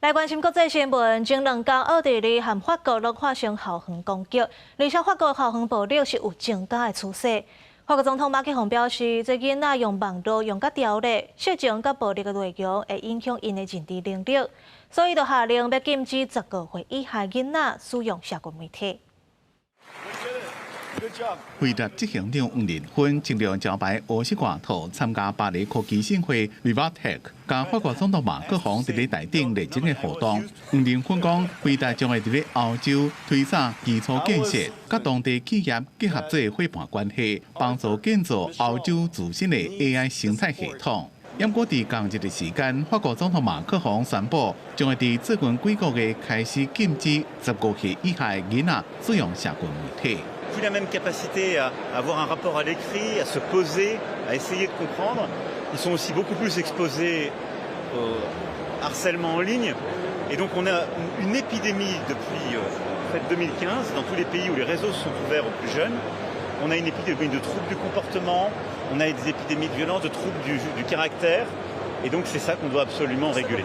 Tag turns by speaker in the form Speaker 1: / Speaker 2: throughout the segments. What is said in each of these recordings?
Speaker 1: 來關心國際新聞，前兩工奧地利和法國攏發生校園攻擊，而且法國校園暴力是有增加的趨勢。法國總統馬克宏表示，這囡仔用網路用甲刁咧，色情佮暴力的內容會影響𪜶的認知能力，所以就下令欲禁止15歲以下囡仔使用社群媒體。
Speaker 2: 輝達執行長黃仁勳穿著招牌烏色外套參加巴黎科技盛會 VivaTech，佮法國總統馬克宏佇咧台頂熱情的互動。黃仁勳講，輝達將會佇咧歐洲推展基礎建設，佮當地企業結合做夥伴關係，幫助建造歐洲自身的 AI 生態系統。毋過佇仝一个時間，法國總統馬克宏宣布，將會佇最近幾個月開始禁止15歲以下的囡仔使用社群媒體。
Speaker 3: Plus la même capacité à avoir un rapport à l'écrit, à se poser, à essayer de comprendre. Ils sont aussi beaucoup plus exposés au harcèlement en ligne. Et donc on a une épidémie depuis en fait 2015 dans tous les pays où les réseaux sont ouverts aux plus jeunes. On a une épidémie de troubles du comportement, on a des épidémies de violence, de troubles du caractère. Et donc c'est ça qu'on doit absolument réguler.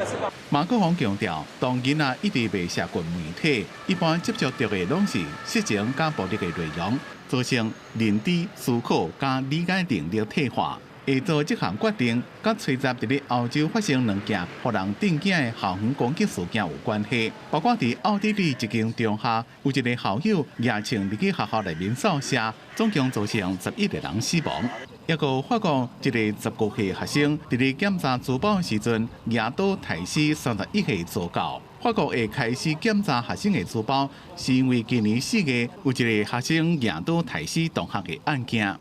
Speaker 2: 馬克宏強調，當囡仔一直袂社群媒體，一般接觸著的攏是色情佮暴力的內容，造成認知、思考佮理解能力退化。會做這項決定，佮吹襲佇咧歐洲發生兩件予人震驚的校園攻擊事件有關係。包括佇奧地利一間中學，有一個校友舉槍入去學校內面掃射，總共造成11個人死亡。抑閣法國一个15歲學生佇咧檢查書包時陣，舉刀刣死31歲助教。法國會開始檢查學生的書包，是因為今年4月有一個學生舉刀刣死同學的案件。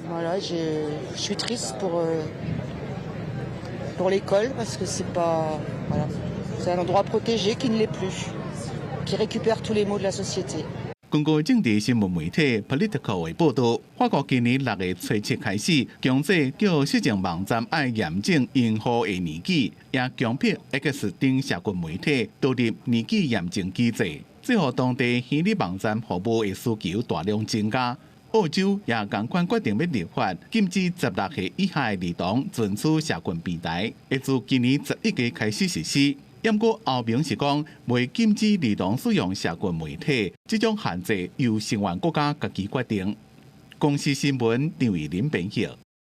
Speaker 4: Voilà, je suis triste pour l'école parce que c'est pas, voilà, c'est un endroit protégé qui ne l'est plus, qui récupère tous les maux de la société.
Speaker 2: 根據政治新聞媒體 Politico 的報導，法國今年6月初7開始，強制叫色情網站愛驗證用戶的年紀，也強迫 X 等社群媒體導入年紀驗證機制，這予當地虛擬網站服務的需求大量增加。澳洲也仝款決定欲立法，禁止16歲以下的兒童存取社群平台，會自今年11月開始實施。毋過歐盟是講，袂禁止兒童使用社群媒體，這種限制由成員國家家己決定。公視新聞張偉林編譯。